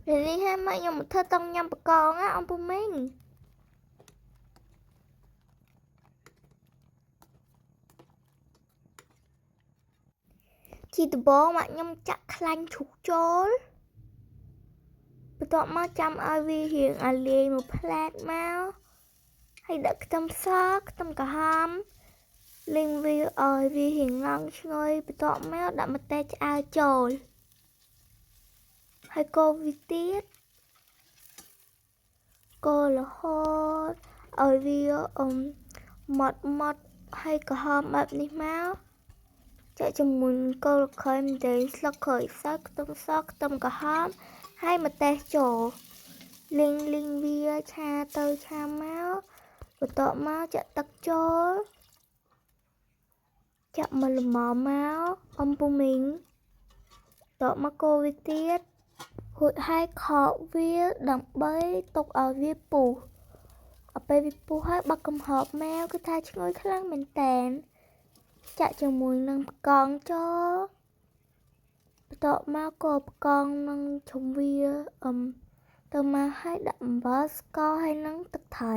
នេះហាម៉ាក់ខ្ញុំមកធ្វើតង់ញ៉ាំបកងណាអំពូមីងជាដំបូងម៉ាក់ខ្ញុំចាក់ខ្លាញ់ជ្រូកចូលបន្ទាប់មកចាំឲ្យវារៀងអាលាយមួយផ្លែតមកហើយដាក់ខ្ទឹមសខ្ទឹមក្រហមលីងវាឲ្យវារៀងឡើងឈ្ងុយបន្ទាប់មកដាក់ម្ទេសឆ្អើរចូលហើយកូរវាទៀតកូររហូតឲ្យវាម៉ត់ម៉ត់ហើយក្រហមបែបនេះមកចាក់ជាមួយគល់ល្ខើយម្ទេសស្លឹកក្រូចសើចខ្ទឹមសខ្ទឹមក្រហមហើយម្ទេសចូលលីងលីងវាឆាទៅឆាមកបន្ទាប់មកចាក់ទឹកចូលចាក់មកល្មមមកអំពូមីងតបមកកូរវាទៀតរួចហើយខកវាដើម្បីទុកឲ្យវាពុះដល់ពេលវាពុះហើយបើកកំហប់មកគឺថាឈ្ងុយខ្លាំងមែនតែនចាក់ជាមួយនឹងផ្កងចូលបន្ទាប់មកក៏ផ្កងនឹងជុំវាទៅមកឲ្យដាក់អំបិលស្ករហើយនឹងទឹកត្រី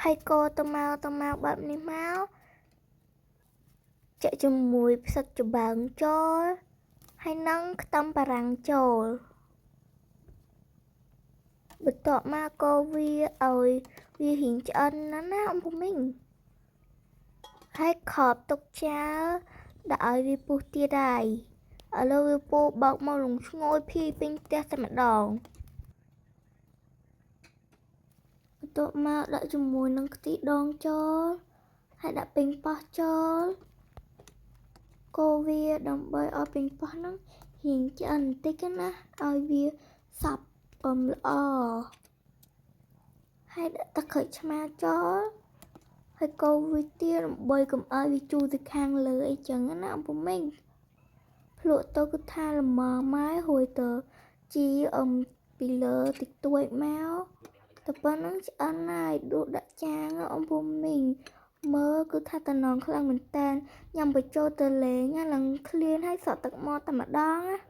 ហើយកូរទៅមកទៅមកបែបនេះមកចាក់ជាមួយផ្សិតច្បើងចូលហើយនឹងខ្ទឹមបារាំងចូលបន្ទាប់មកកូរវាឲ្យវារៀងឆ្អិនណាស់ណាអំពូមីងហើយខប់ទុកចោលដាក់ឲ្យវាពុះទៀតហើយឥឡូវវាពុះបោកមកលងឈ្ងុយភីពេញផ្ទះតែម្ដងបន្ទាប់មកដាក់ជាមួយនឹងខ្ទិះដូងចូលហើយដាក់ប៉េងប៉ោះចូលកូរវាដើម្បីឲ្យប៉េងប៉ោះហ្នឹងរៀងឆ្អិនបន្តិចណាឲ្យវាសព្វល្អហើយដាក់ទឹកក្រូចឆ្មាចូលហើយកូរវាទៀតដើម្បីកុំឲ្យវាជូរទៅខាងលើអីចឹងណាអំពូមីងភ្លក់ទៅគឺថាល្មមមករួចទៅជីពីលើតិចតួចមកតែប៉ុណ្្នឹងឆ្អិនហើយដួសដាក់ចានអំពូមីងមើលគឺថាតំណងខ្លាំងមែនតើញ៉ាំបញ្ចូលទៅលេងឡើងឃ្លានហើយសក់ទឹកមាត់តែម្ដងណា។